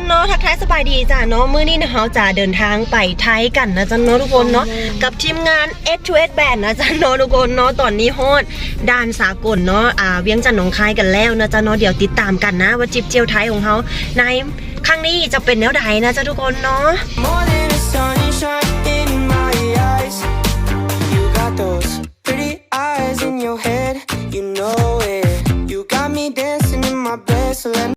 ເນາະ ທັກທາຍສະບາຍດີຈ້າເນາະ. ມື້ນີ້ນະ ເຮົາຈະເດີນທາງໄປໄທກັນນະຈ້າເນາະທຸກຄົນເນາະ ກັບທີມງານ ເອັດທູເອັດ Band ນະຈ້າເນາະທຸກຄົນເນາະ. ຕອນນີ້ຮອດດ່ານສາກົນເນາະ ອ່າ ວຽງຈັນໜອງຄາຍກັນແລ້ວນະຈ້າເນາະ. ດຽວຕິດຕາມກັນນະວ່າທຣິບທ່ຽວໄທຂອງເຮົາໃນຄັ້ງນີ້ຈະເປັນແນວໃດນະຈ້າທຸກຄົນເນາະ. More than a sunshine in my eyes. You got those pretty eyes in your head. You know it. You got me dancing in my bed. So let me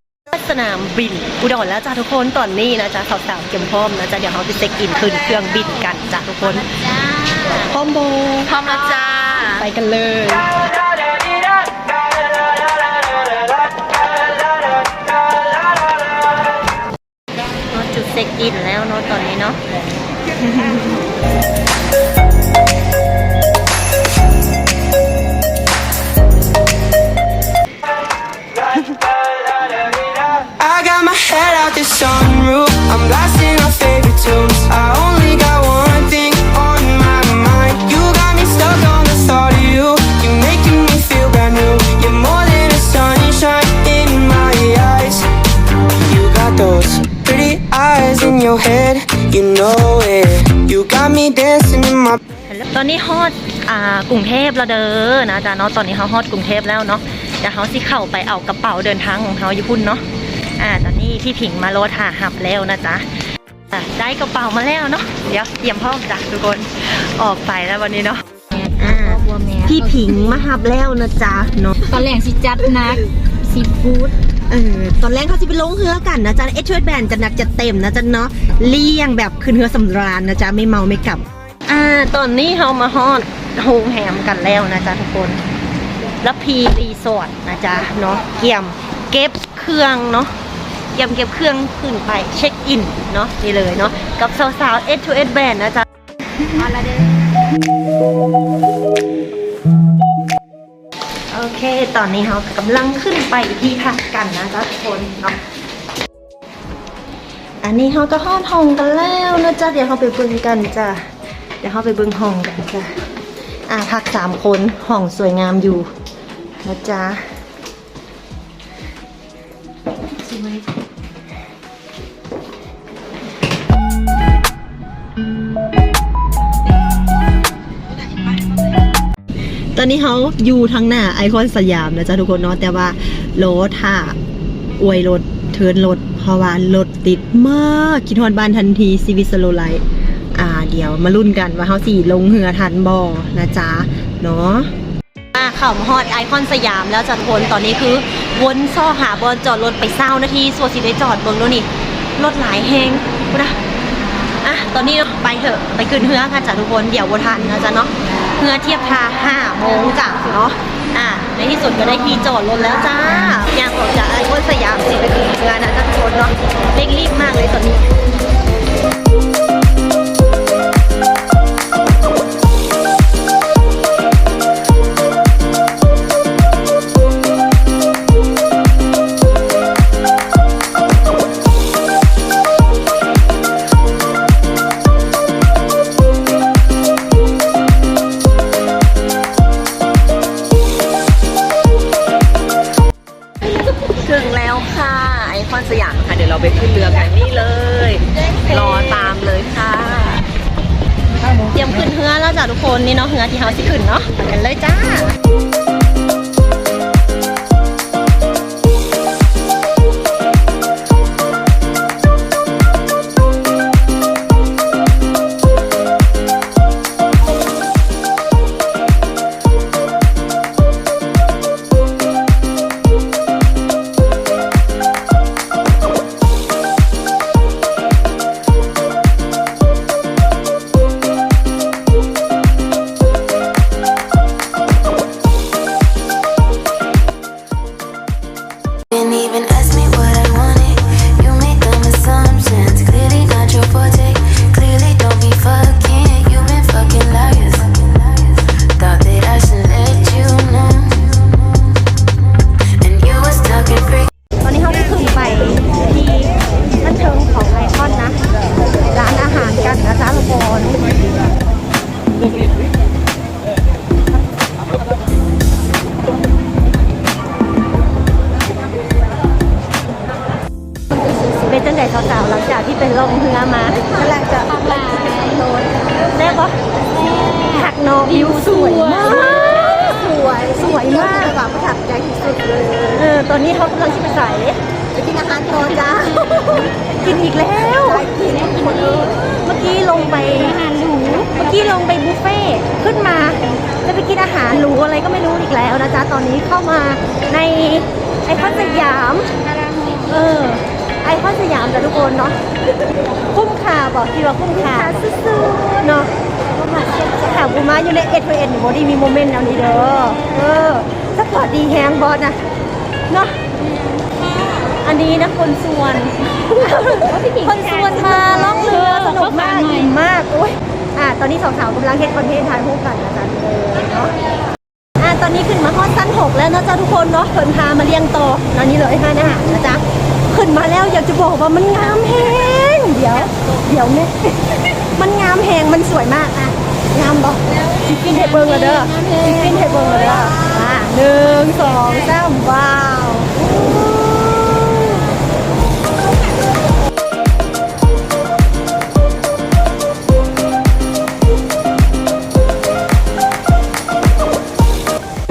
ສະໜາມບິນອຸດອນແລ້ວຈ້າທຸກຄົນ. ຕອນນີ້ນະຈ້າ ສາວໆກຽມພ້ອມນະຈ້າ ດຽວເຮົາໄປເຊັກອິນຂຶ້ນເຄື່ອງບິນກັນຈ້າທຸກຄົນ. ພ້ອມບໍ່? ພ້ອມແລ້ວຈ້າ ໄປກັນເລີຍ. ຮອດຈຸດເຊັກອິນແລ້ວເນາະຕອນນີ້ເນາະ. I got my head out the sunroof. I'm blasting our favorite tunes. I only got one thing on my mind. You got me stuck on the thought of you. You're making me feel brand new. You're more than a sunshine in my eyes. You got those pretty eyes in your head. You know it. You got me dancing in my ຕອນນີ້ຮອດ ອ່າ ກຸງເທບແລ້ວເດີນະຈ້າເນາະ. ຕອນນີ້ເຮົາຮອດກຸງເທບແລ້ວເນາະ. ດຽວເຮົາຊິເຂົ້າໄປເອົາກະເປົາເດີນທາງຂອງເຮົາຢູ່ພຸ້ນເນາະ. ອ່າ ຕອນນີ້ພີ່ຜິງມາລໍຖ້າຮັບແລ້ວນະຈ້າ. ອ່າ ໄດ້ກະເປົາມາແລ້ວເນາະ. ດຽວຕຽມພ້ອມຈ້າທຸກຄົນ ອອກໄປແລ້ວບັດນີ້ເນາະ. ອ່າ ພີ່ຜິງມາຮັບແລ້ວນະຈ້າເນາະ. ຕອນແລງຊິຈັດໜັກຊີຟູດ. ເອີ ຕອນແລງເຮົາຊິໄປລົງເຮືອກັນນະຈ້າ. ເອັດທູເອັດ Band ຈັດໜັກຈັດເຕັມນະຈ້າເນາະ. ລ້ຽງແບບຂຶ້ນເຮືອສຳລານນະຈ້າ ໄມ່ເມົາໄມ່ກັບ. ອ່າ ຕອນນີ້ເຮົາມາຮອດໂຮງແຮມກັນແລ້ວນະຈ້າທຸກຄົນ ລະພີຣີສອດນະຈ້າເນາະ. ກຽມເກັບເຄື່ອງເນາະ ກຽມເກັບເຄື່ອງຂຶ້ນໄປເຊັກອິນເນາະ ນີ້ເລີຍເນາະ ກັບສາວໆ ເອັດທູເອັດ Band ນະຈ້າ. ໂອເຄ ຕອນນີ້ເຮົາກຳລັງຂຶ້ນໄປທີ່ພັກກັນນະຈ້າທຸກຄົນເນາະ. ອັນນີ້ເຮົາກໍຮອດຫ້ອງກັນແລ້ວນະຈ້າ ດຽວເຮົາໄປເບິ່ງກັນຈ້າ ດຽວເຮົາໄປເບິ່ງຫ້ອງກັນຈ້າ. ອ່າ ພັກສາມຄົນ ຫ້ອງສວຍງາມຢູ່ນະຈ້າ. ຕອນນີ້ເຮົາຢູ່ທາງໜ້າໄອຄອນສະຫຍາມນະຈ້າທຸກຄົນເນາະ ແຕ່ວ່າລໍຖ້າອວຍລົດ ເທີນລົດ ເພາະວ່າລົດຕິດມາກ ຄິດຮອດບ້ານທັນທີ ຊີວິດສະໂລໄລ. ອ່າ ດຽວມາລຸ້ນກັນວ່າເຮົາຊິລົງເຮືອທັນບໍ່ນະຈ້າເນາະ. ອ່າ ເຂົ້າມາຮອດໄອຄອນສະຫຍາມແລ້ວຈ້າທຸກຄົນ. ຕອນນີ້ຄືວົນຊອກຫາບ່ອນຈອດລົດໄປຊາວນາທີ ຊົ່ວຊິໄດ້ຈອດ ເບິ່ງດູນີ້ ລົດຫຼາຍແຮງພຸ້ນນະ. ອ່ະ ຕອນນີ້ເນາະ ໄປເຖາະ ໄປຂຶ້ນເຮືອກັນຈ້າທຸກຄົນ ດຽວບໍ່ທັນນະຈ້າເນາະ. ເຮືອທຽບທ່າຫ້າໂມງຈ້າເນາະ. ອ່າ ໃນທີ່ສຸດກໍໄດ້ທີ່ຈອດລົດແລ້ວຈ້າ. ຍ່າງອອກຈາກໄອຄອນສະຫຍາມຊິໄປຂຶ້ນເຮືອນະຈ້າທຸກຄົນເນາະ. ເລັ່ງລີບມາກເລີຍຕອນນີ້. ເຖິງແລ້ວຄ່ະ ໄອຄອນສະຫຍາມຄ່ະ. ດຽວເຮົາໄປຂຶ້ນເຮືອກັນນີ້ເລີຍ ລໍຕາມເລີຍຄ່ະ. ຕຽມຂຶ້ນເຮືອແລ້ວຈ້າທຸກຄົນ. ນີ້ເນາະ ເຮືອທີ່ເຮົາຊິຂຶ້ນເນາະ ໄປກັນເລີຍຈ້າ. Didn't even ask me what I wanted. You made dumb assumptions. Clearly not your forte. Clearly don't be fucking. You've been fucking liars. Thought that I should let you know. And you was talking free. ຕອນນີ້ເຮົາໄດ້ຂຶ້ນໄປທີ່ຊັ້ນເທິງຂອງໄອຄອນນະ ຮ້ານອາຫານກັນນະຈ້າທຸກຄົນ. ຈັ່ງໃດສາວໆ ຫຼັງຈາກທີ່ໄປລ່ອງເຮືອມາ? ກຳລັງຈະ ແຊບບໍ່? ແຊບ. ຄັກເນາະ ວິວສວຍມາກ. ສວຍ ສວຍມາກ ແບບວ່າປະທັບໃຈທີ່ສຸດເລີຍ. ເອີ ຕອນນີ້ເຮົາກຳລັງຊິໄປໃສ? ໄປກິນອາຫານຕໍ່ຈ້າ. ກິນອີກແລ້ວ. ກິນ ເມື່ອກີ້ລົງໄປ ອາຫານຫຼູ ເມື່ອກີ້ລົງໄປບຸບເຟ ຂຶ້ນມາຈະໄປກິນອາຫານຫຼູອະໄລກໍໄມ່ຮູ້ອີກແລ້ວນະຈ໊ະ. ຕອນນີ້ເຂົ້າມາໃນໄອຄອນສະຫຍາມ ເອີ ໄອຄອນສະຫຍາມຈ້ະທຸກຄົນເນາະ. ຄຸ້ມຄ່າບໍ່? ຄິດວ່າຄຸ້ມຄ່າ ຄຸ້ມຄ່າສຸດໆ ເນາະ. ຖ້າບໍ່ມາຢູ່ໃນເອສໂອເອສນີ້ ບໍ່ໄດ້ມີໂມເມັນແນວນີ້ເດີ. ເອີ ສະປອດດີແຮງບອສນະ ເນາະ. ອັນນີ້ນະ ຄົນຊວນ ຄົນຊວນມາລ່ອງເຮືອ ສະໜຸກມາກ ອີ່ມມາກ. ໂອ້ຍ ອ່າ ຕອນນີ້ສອງສາວກຳລັງເຮັດຄອນເທັນຖ່າຍຮູບກັນນະຈ໊ະ ເອີ ເນາະ. ອ່າ ຕອນນີ້ຂຶ້ນມາຮອດຊັ້ນຫົກແລ້ວເນາະເຈົ້າທຸກຄົນເນາະ. ເພິ່ນພາມາລ້ຽງຕໍ່ເນາະ. ນີ້ເລີຍຮ້ານອາຫານນະຈ໊ະ. ຂຶ້ນມາແລ້ວຢາກຈະບອກວ່າມັນງາມແຮງ. ດຽວ ດຽວແມ່ ມັນງາມແຮງ ມັນສວຍມາກ. ອ່ະ ງາມບໍ່? ຊິປິ່ນໃຫ້ເບິ່ງລະເດີ ຊິປິ່ນໃຫ້ເບິ່ງລະເດີ. ອ່າ ໜຶ່ງ ສອງ ສາມ ວ້າວ.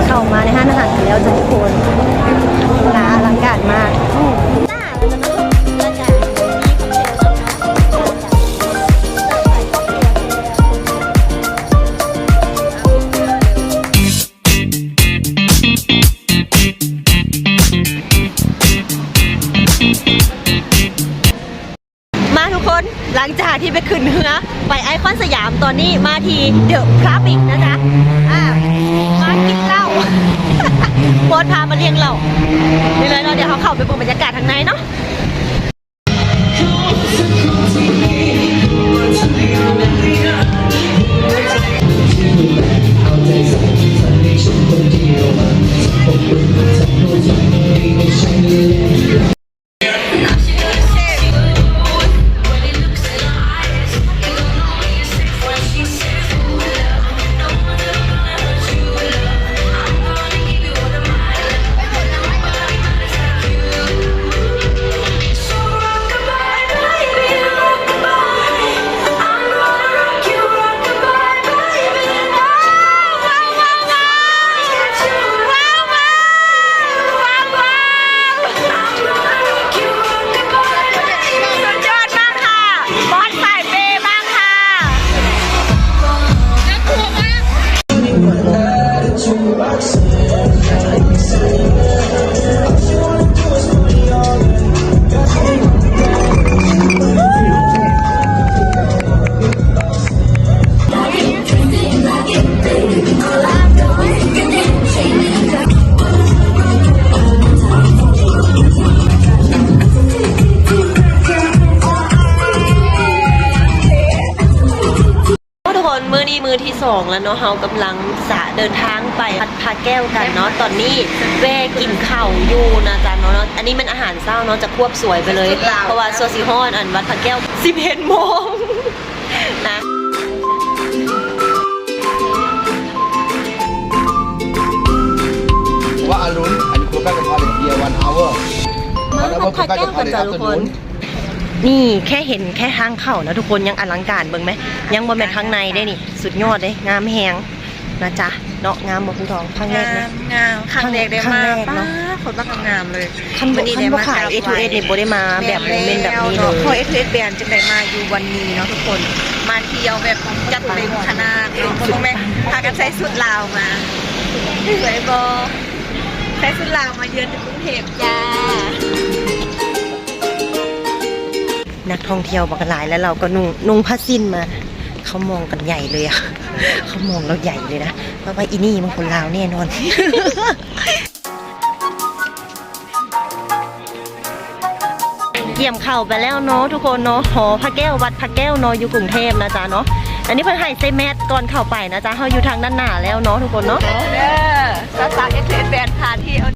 ເຂົ້າມາໃນຮ້ານອາຫານແລ້ວຈ້ະທຸກຄົນ. ຫຼາ ອະລັງການມາກ. ມາທຸກຄົນ ຫຼັງຈາກທີ່ໄປຂຶ້ນເຮືອໄປໄອຄອນສະຫຍາມ ຕອນນີ້ມາທີ່ເດີພລາບອິກນະຈ໊ະ. ອ່າ ມາກິນເຫຼົ້າ ບອສພາມາລ້ຽງເຫຼົ້າ. ນີ້ເລີຍເນາະ ດຽວເຮົາເຂົ້າໄປເບິ່ງບັນຍາກາດທາງໃນເນາະ. ສຸດຍອດມາກຄ່ະ ບອສສາຍເປມາກຄ່ະ. ທຸກຄົນ ມື້ນີ້ມື້ທີສອງແລ້ວເນາະ ເຮົາກຳລັງຈະເດີນທາງໄປວັດພະແກ້ວກັນເນາະ. ຕອນນີ້ແວ່ກິນເຂົ້າຢູ່ນະຈ໊ະເນາະ. ອັນນີ້ແມ່ນອາຫານເຊົ້າເນາະ ຈະຄວບສວຍໄປເລີຍ ເພາະວ່າຊົ່ວຊິຮອດອັນວັດພະແກ້ວສິບເອັດໂມງ. ນະ ວ່າອາລຸນ ອັນນີ້ໂຟກັສກັບພາເລັດເບຍ ວັນອາເວີ ມາວັດພະແກ້ວກັນຈ້ະທຸກຄົນ. ນີ້ແຄ່ເຫັນແຄ່ທາງເຂົ້ານະທຸກຄົນ ຍັງອະລັງການ ເບິ່ງແມະ ຍັງບໍ່ແມ່ນທາງໃນເດ້ນີ້. ສຸດຍອດເດ້ ງາມແຮງນະຈ໊ະເນາະ. ງາມບໍ່ພູທອງ? ຄັ້ງແລກເນາະ ງາມໆ ຄັ້ງແລກໄດ້ມາ. ປ້າ ຄົນບັກງາມໆເລີຍ. ຄັນບໍ່ ຄັນບໍ່ຂາຍເອທູເອສນີ້ບໍ່ໄດ້ມາແບບໂມເມັນແບບນີ້ເລີຍ. ເພາະເອທູເອສແບນຈຶ່ງໄດ້ມາຢູ່ວັນນີ້ເນາະທຸກຄົນ ມາທ່ຽວແບບຈັດເຕັມຂະໜາດເນາະ. ເບິ່ງແມ່ ພາກັນໃສ່ຊຸດລາວມາ ສວຍບໍ່? ໃສ່ຊຸດລາວມາເຢືອນທີ່ກຸງເທບຈ້າ. ນັກທ່ອງທ່ຽວບັກຫຼາຍ ແລ້ວລາວກໍນຸ່ງ ນຸ່ງຜ້າສິ້ນມາ. ເຂົາມອງກັນໃຫຍ່ເລີຍອະ ເຂົາມອງລາວໃຫຍ່ເລີຍນະ ວ່າ ວ່າອີນີ້ມັນຄົນລາວແນ່ນອນ. ກຽມເຂົ້າໄປແລ້ວເນາະທຸກຄົນເນາະ ຫໍພະແກ້ວ ວັດພະແກ້ວເນາະ ຢູ່ກຸງເທບນະຈ໊ະເນາະ. ອັນນີ້ເພິ່ນໃຫ້ໃສ່ແມັດກ່ອນເຂົ້າໄປນະຈ໊ະ. ເຮົາຢູ່ທາງດ້ານໜ້າແລ້ວເນາະທຸກຄົນເນາະ. ເອີ ສາວໆ ເອັສເອັສແບນ ພາທ່ຽວ. ມາ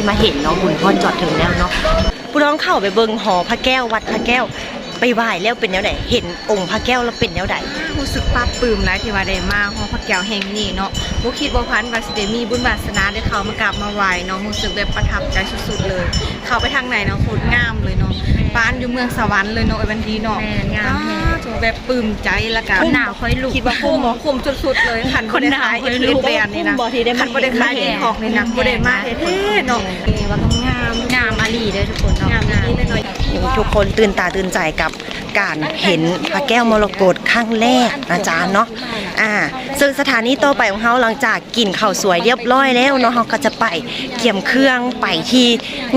ມາເຫັນເນາະ ບຸນຮອດຈອດເຖິງແລ້ວເນາະ. ຜູ້ນ້ອງເຂົ້າໄປເບິ່ງຫໍພະແກ້ວ ວັດພະແກ້ວ ໄປໄຫວ້ແລ້ວເປັນແນວໃດ? ເຫັນອົງພະແກ້ວແລ້ວເປັນແນວໃດ? ຮູ້ສຶກປາບປຶ້ມຫຼາຍທີ່ວ່າໄດ້ມາຫໍພະແກ້ວແຫ່ງນີ້ເນາະ. ບໍ່ຄິດບໍ່ຝັນວ່າຊິໄດ້ມີບຸນວາສະໜາໄດ້ເຂົ້າມາກາບມາໄຫວ້ເນາະ. ຮູ້ສຶກແບບປະທັບໃຈສຸດໆເລີຍ. ເຂົ້າໄປທາງໃນເນາະ ໂຄດງາມເລີຍເນາະ. ປານຢູ່ເມືອງສະຫວັນເລີຍເນາະ ເອີຍ ວັນດີເນາະ. ແມ່ນ ງາມແຮງ ແບບປຶ້ມໃຈ ແລ້ວກະ ຄົນໜາວຂ້ອຍລຸກ ຄິດວ່າຄຸ້ມບໍ່? ຄຸ້ມສຸດໆເລີຍ. ຄັນບໍ່ໄດ້ຂາຍເອເທເອສແບນນີ້ນະ ຄັນບໍ່ໄດ້ຂາຍແບນຄອກນີ້ນະ ບໍ່ໄດ້ມາແທ້ໆເນາະ. ເອີ ວ່າງາມ ງາມອີ່ຫຼີເດີທຸກຄົນເນາະ. ງາມອີ່ຫຼີເລີຍເນາະ. ນີ້ທຸກຄົນຕື່ນຕາຕື່ນໃຈກັບການເຫັນພະແກ້ວມໍລະກົດຄັ້ງແລກນະຈາເນາະ. ອ່າ ເຊິ່ງສະຖານີຕໍ່ໄປຂອງເຮົາ ຫຼັງຈາກ ກິນເຂົ້າສວຍລຽບລ້ອຍແລ້ວເນາະ ເຮົາກໍຈະໄປກຽມເຄື່ອງໄປທີ່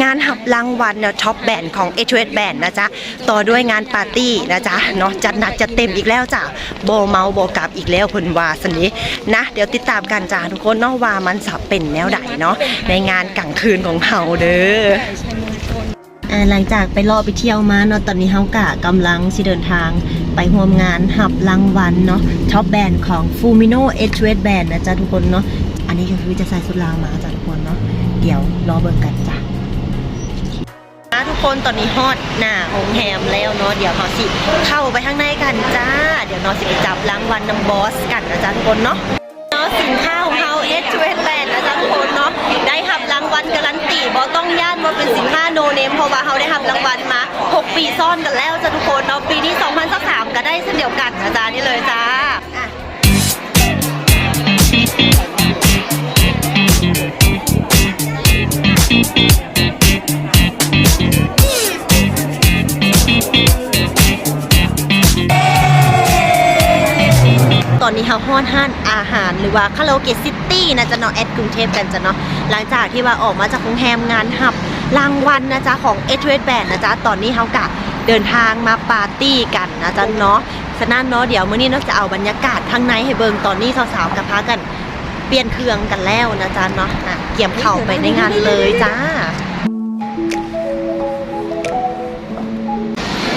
ງານຮັບລາງວັນເນາະ Top Band ຂອງ ເອທເອັດ Band ນະຈາ. ຕໍ່ດ້ວຍງານປາຕີ້ນະຈາເນາະ ຈັດໜັກຈັດເຕັມອີກແລ້ວຈ້າ ບໍ່ເມົາບໍ່ກັບອີກແລ້ວ ເພິ່ນວ່າຊັ້ນເດນະ. ດຽວຕິດຕາມກັນຈ້າທຸກຄົນເນາະ ວ່າມັນຈະເປັນແນວໃດເນາະ ໃນງານກາງຄືນຂອງເຮົາເດີ. ອ່າ ຫຼັງຈາກໄປເລາະໄປທ່ຽວມາເນາະ ຕອນນີ້ເຮົາກະກຳລັງຊິເດີນທາງໄປຮ່ວມງານຮັບລາງວັນເນາະ Top Band ຂອງ Fumino ເອທເອັດ Band ນະຈາທຸກຄົນເນາະ. ອັນນີ້ກໍຄືຈະໃສ່ຊຸດລາວມາຈາທຸກຄົນເນາະ. ດຽວລໍເບິ່ງກັນຈ້າ. ອ່າ ທຸກຄົນ ຕອນນີ້ຮອດໜ້າໂຮງແຮມແລ້ວເນາະ. ດຽວເຮົາຊິເຂົ້າໄປທາງໃນກັນຈ້າ. ດຽວເນາະ ຊິໄປຈັບລາງວັນນຳບອສກັນນະຈາທຸກຄົນເນາະ. ເນາະ ສິນຄ້າຂອງເຮົາ ເອທເອັດ Band ນະຈາທຸກຄົນເນາະ ໄດ້ຮັບລາງວັນກາຣັນຕີ ບໍ່ຕ້ອງຢ້ານວ່າເປັນສິນຄ້າ no name ເພາະວ່າເຮົາໄດ້ຮັບລາງວັນມາຫົກປີຊ້ອນກັນແລ້ວຈ້າທຸກຄົນເນາະ. ປີນີ້ ສອງພັນຊາວສາມ ກໍໄດ້ເຊັ່ນດຽວກັນນະຈາ. ນີ້ເລີຍຈ້າ. ຕອນນີ້ເຮົາຮອດຮ້ານອາຫານ ຫຼືວ່າຄາຣາໂອເກະຊິ ຕີນະຈາເນາະ ແອັດກຸງເທບກັນຈາເນາະ. ຫຼັງຈາກທີ່ວ່າອອກມາຈາກໂຮງແຮມງານຮັບລາງວັນນະຈາ ຂອງ ເອທເອັດ Band ນະຈາ ຕອນນີ້ເຮົາກະເດີນທາງມາປາຕີ້ກັນນະຈາເນາະ. ສະນັ້ນເນາະ ດຽວມື້ນີ້ເນາະ ຈະເອົາບັນຍາກາດທາງໃນໃຫ້ເບິ່ງ. ຕອນນີ້ສາວໆກະພາກັນປ່ຽນເຄື່ອງກັນແລ້ວນະຈາເນາະ. ອ່ະ ກຽມເຂົ້າໄປໃນງານເລີຍຈ້າ.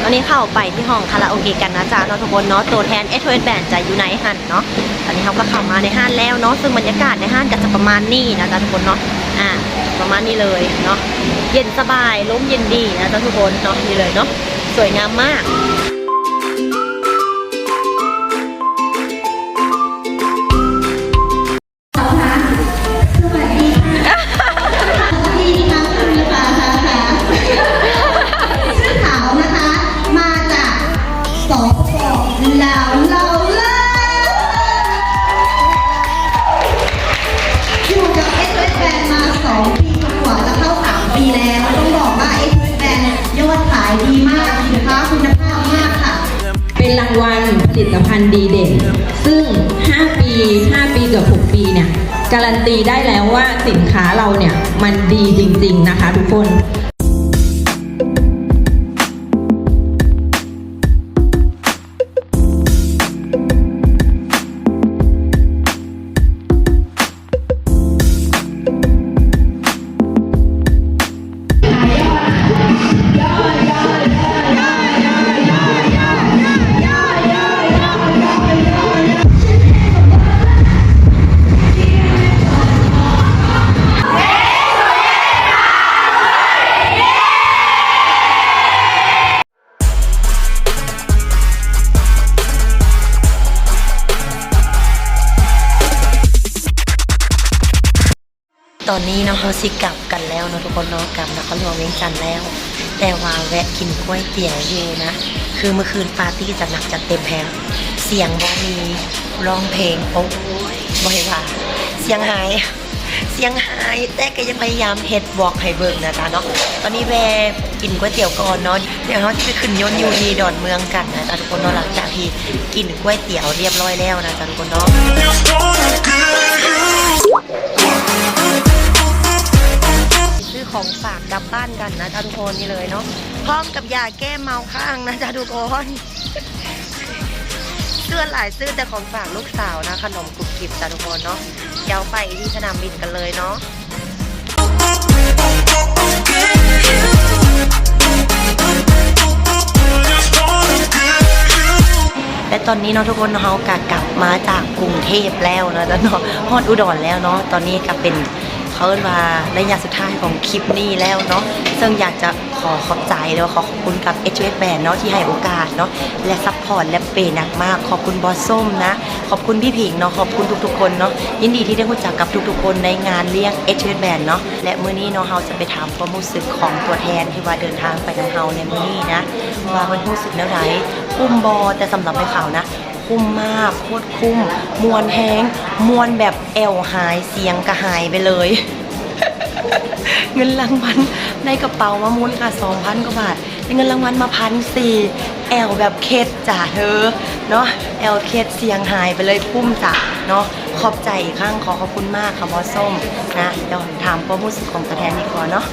ຕອນນີ້ເຂົ້າໄປທີ່ຫ້ອງຄາຣາໂອເກະກັນນະຈາເນາະທຸກຄົນເນາະ. ໂຕແທນ ເອທເອັດ Band ຈະຢູ່ໃນຫັ້ນເນາະ. ຕອນນີ້ເຮົາກໍເຂົ້າມາໃນຮ້ານແລ້ວເນາະ ເຊິ່ງບັນຍາກາດໃນຮ້ານກໍຈະປະມານນີ້ນະຈາທຸກຄົນເນາະ. ອ່າ ປະມານນີ້ເລີຍເນາະ ເຢັນສະບາຍ ລົມເຢັນດີນະຈາທຸກຄົນເນາະ. ນີ້ເລີຍເນາະ ສວຍງາມມາກ. ສະຫວັດດີຄ່ະ ສະຫວັດດີຄ່ະ ຄຸນລູກຄ້າທັງຫຼາຍ ຊື່ຂາວນະຄະ ມາຈາກ ສປປ ລາວ ລາວເລີຍ ຢູ່ກັບ ເອສເອສ ແບນ ມາສອງປີກວ່າ ຈະເຂົ້າສາມປີແລ້ວ. ຕ້ອງບອກວ່າ ເອສເອສ ແບນ ຍອດຂາຍດີມາກ ສິນຄ້າຄຸນນະພາບມາກຄ່ະ. ເປັນລາງວັນຜະລິດຕະພັນດີເດັ່ນ ຊຶ່ງຫ້າປີ ຫ້າປີເກືອບຫົກປີເນຍ ກາຣັນຕີໄດ້ແລ້ວວ່າສິນຄ້າເຮົາເນຍມັນດີຈິງໆນະຄະທຸກຄົນ. ຕອນນີ້ເນາະ ເຮົາຊິກັບກັນແລ້ວເນາະທຸກຄົນເນາະ ກັບນະຄອນຫຼວງວຽງຈັນແລ້ວ ແຕ່ວ່າແວະກິນກ໋ວຍຕຽວຢູ່ນະ ຄືມື້ຄືນປາຕີ້ຈັດໜັກຈັດເຕັມແຮງ ສຽງບໍ່ມີ ຮ້ອງເພງ ໂອ້ຍ ບໍ່ໃຫ້ວ່າ ສຽງຫາຍ ສຽງຫາຍ ແຕ່ກໍຍັງພະຍາຍາມເຮັດວລັອກໃຫ້ເບິ່ງນະຈາເນາະ. ຕອນນີ້ແວ່ກິນກ໋ວຍຕຽວກ່ອນເນາະ ດຽວເຮົາຈະໄປຂຶ້ນຍົນຢູ່ທີ່ດອນເມືອງກັນນະຈາທຸກຄົນເນາະ ຫຼັງຈາກທີ່ກິນກ໋ວຍຕຽວລຽບລ້ອຍແລ້ວນະຈາທຸກຄົນເນາະ. ຊື້ຂອງຝາກກັບບ້ານກັນນະຈາທຸກຄົນ ນີ້ເລີຍເນາະ ພ້ອມກັບຢາແກ້ເມົາຄ້າງນະຈາທຸກຄົນ. ສ່ວນຫຼາຍຊື້ແຕ່ຂອງຝາກລູກສາວນະ ຂະໜົມກຸບກິບຈ້າທຸກຄົນເນາະ. ດຽວໄປທີ່ສະໜາມບິນກັນເລີຍເນາະ. ແລະຕອນນີ້ເນາະທຸກຄົນ ເຮົາກະກັບມາຈາກກຸງເທບແລ້ວເນາະ ຮອດອຸດອນແລ້ວເນາະ. ຕອນນີ້ກະເປັນ ເຂົາເອີ້ນວ່າໄລຍະສຸດທ້າຍຂອງຄລິບນີ້ແລ້ວເນາະ ເຊິ່ງຢາກຈະຂໍຂອບໃຈ ແລະ ຂໍຂອບຄຸນກັບ ເອສ ເອສ ແບຣນເນາະ ທີ່ໃຫ້ໂອກາດເນາະ ແລະ ຊັບພອດ ແລະ ເປໜັກມາກ. ຂອບຄຸນບອສສົ້ມນະ ຂອບຄຸນພີ່ຜິງເນາະ ຂອບຄຸນທຸກໆຄົນເນາະ. ຍິນດີທີ່ໄດ້ຮູ້ຈັກກັບທຸກໆຄົນໃນງານລ້ຽງ ເອສ ເອສ ແບຣນເນາະ ແລະ ມື້ນີ້ເນາະ ເຮົາຈະໄປຖາມຄວາມຮູ້ສຶກຂອງຕົວແທນທີ່ວ່າເດີນທາງໄປນຳເຮົາໃນມື້ນີ້ນະ ວ່າເພິ່ນຮູ້ສຶກແນວໃດ ຄຸ້ມບໍ່? ແຕ່ສຳລັບແມ່ຂາວນະ ຄຸ້ມມາກ ໂຄດຄຸ້ມ ມ່ວນແຮງ ມ່ວນແບບແອວຫາຍ ສຽງກະຫາຍໄປເລີຍ. ເງິນລາງວັນໃນກະເປົາມາມູນຄ່າສອງພັນກວ່າບາດ ໄດ້ເງິນລາງວັນມາພັນສີ່ ແອວແບບເຄັດຈ້າເທີເນາະ ແອວເຄັດ ສຽງຫາຍໄປເລີຍ ຄຸ້ມຈ້າເນາະ. ຂອບໃຈອີກຄັ້ງ ຂໍຂອບຄຸນມາກຄ່ະບອສສົ້ມນະ. ດຽວຖາມຄວາມຮູ້ສຶກຂອງຕົວແທນດີກວ່າເນາະ.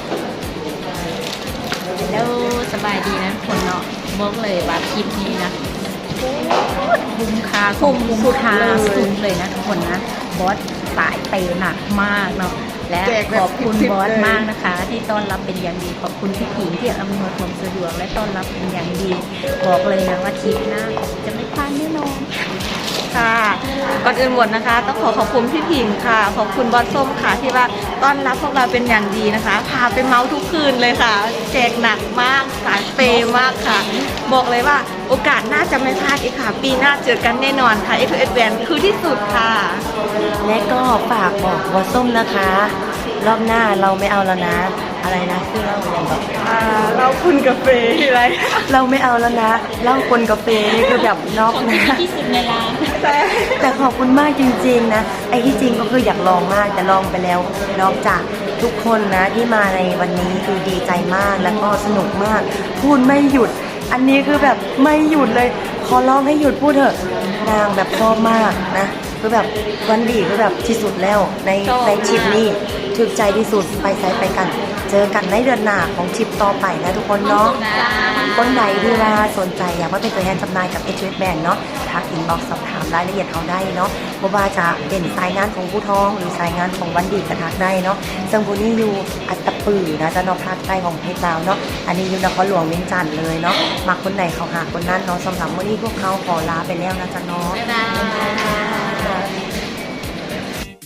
ເຮລໂລ ສະບາຍດີນະທຸກຄົນເນາະ. ບອກເລີຍວ່າຄລິບນີ້ນະ ໂຄດຄຸ້ມຄ່າ ຄຸ້ມ ຄຸ້ມຄ່າສຸດເລີຍນະທຸກຄົນນະ. ບອສສາຍເປໜັກມາກເນາະ ແລະ ຂອບຄຸນບອສມາກນະຄະ ທີ່ຕ້ອນຮັບເປັນຢ່າງດີ. ຂອບຄຸນພີ່ຜິງທີ່ອຳນວຍຄວາມສະດວກ ແລະ ຕ້ອນຮັບເປັນຢ່າງດີ. ບອກເລີຍນະວ່າທຣິບໜ້າຈະໄມ່ພາດແນ່ນອນ. ຄ່ະ ກ່ອນອື່ນໝົດນະຄະ ຕ້ອງຂໍຂອບຄຸນພີ່ຜິງຄ່ະ ຂອບຄຸນບອສສົ້ມຄ່ະ ທີ່ວ່າຕ້ອນຮັບພວກເຮົາເປັນຢ່າງດີນະຄະ. ພາໄປເມົາທຸກຄືນເລີຍຄ່ະ ແຈກໜັກມາກ ສາຍເປມາກຄ່ະ. ບອກເລີຍວ່າໂອກາດໜ້າຈະໄມ່ພາດອີກຄ່ະ ປີໜ້າເຈີກັນແນ່ນອນຄ່ະ. ເອສ ເອສ ແບຣນຄືທີ່ສຸດຄ່ະ. ແລະ ກໍຝາກບອກບອສສົ້ມນະຄະ ລອບໜ້າເຮົາໄມ່ເອົາແລ້ວນະ. ອະໄລນະ ຊື່ເຫຼົ້າອີ່ຫຍັງເກາະ? ອ່າ ເຫຼົ້າປົນກາເຟ ເຫຼົ້າໄມ່ເອົາແລ້ວນະ ເຫຼົ້າປົນກາເຟນີ້ຄືແບບນອກນະ ທີ່ສຸດໃນຮ້ານ. ແຕ່ຂອບຄຸນມາກຈິງໆນະ ໄອ້ທີ່ຈິງກໍຄືຢາກລອງມາກ ແຕ່ລອງໄປແລ້ວ ນອກຈາກທຸກຄົນນະທີ່ມາໃນວັນນີ້ ຄືດີໃຈມາກ ແລ້ວກໍສະໜຸກມາກ ພູດໄມ່ຢຸດ. ອັນນີ້ຄືແບບໄມ່ຢຸດເລີຍ ຂໍຮ້ອງໃຫ້ຢຸດພູດເຖາະ. ນາງແບບຊອບມາກນະ ຄືແບບວັນດີຄືແບບທີ່ສຸດແລ້ວໃນ ຊອບມາກ ໃນທຣິບນີ້. ຖືກໃຈທີ່ສຸດ ໄປໃສໄປກັນ ເຈີກັນໃນເດືອນໜ້າຂອງທຣິບຕໍ່ໄປນະທຸກຄົນເນາະ. ຄົນໃດທີ່ວ່າສົນໃຈຢາກມາເປັນຕົວແທນຈຳໜ່າຍກັບ ເອສ ເອສ ແບຣນເນາະ ທັກອິນບັອກສອບຖາມລາຍລະອຽດເຮົາໄດ້ເນາະ. ບໍ່ວ່າຈະເປັນສາຍງານຂອງພູທອງ ຫຼື ສາຍງານຂອງວັນດີກະທັກໄດ້ເນາະ. ເຊິ່ງຜູ້ນີ້ຢູ່ອັດຕະປືນະເຈົ້າເນາະ ພາກໃຕ້ຂອງປະເທດລາວເນາະ. ອັນນີ້ຢູ່ນະຄອນຫຼວງວຽງຈັນເລີຍເນາະ. ມັກຄົນໃດເຂົ້າຫາຄົນນັ້ນເນາະ. ສຳລັບມື້ນີ້ພວກເຮົາຂໍລາໄປແລ້ວນະເຈົ້າເນາະ. ບາຍບາຍ.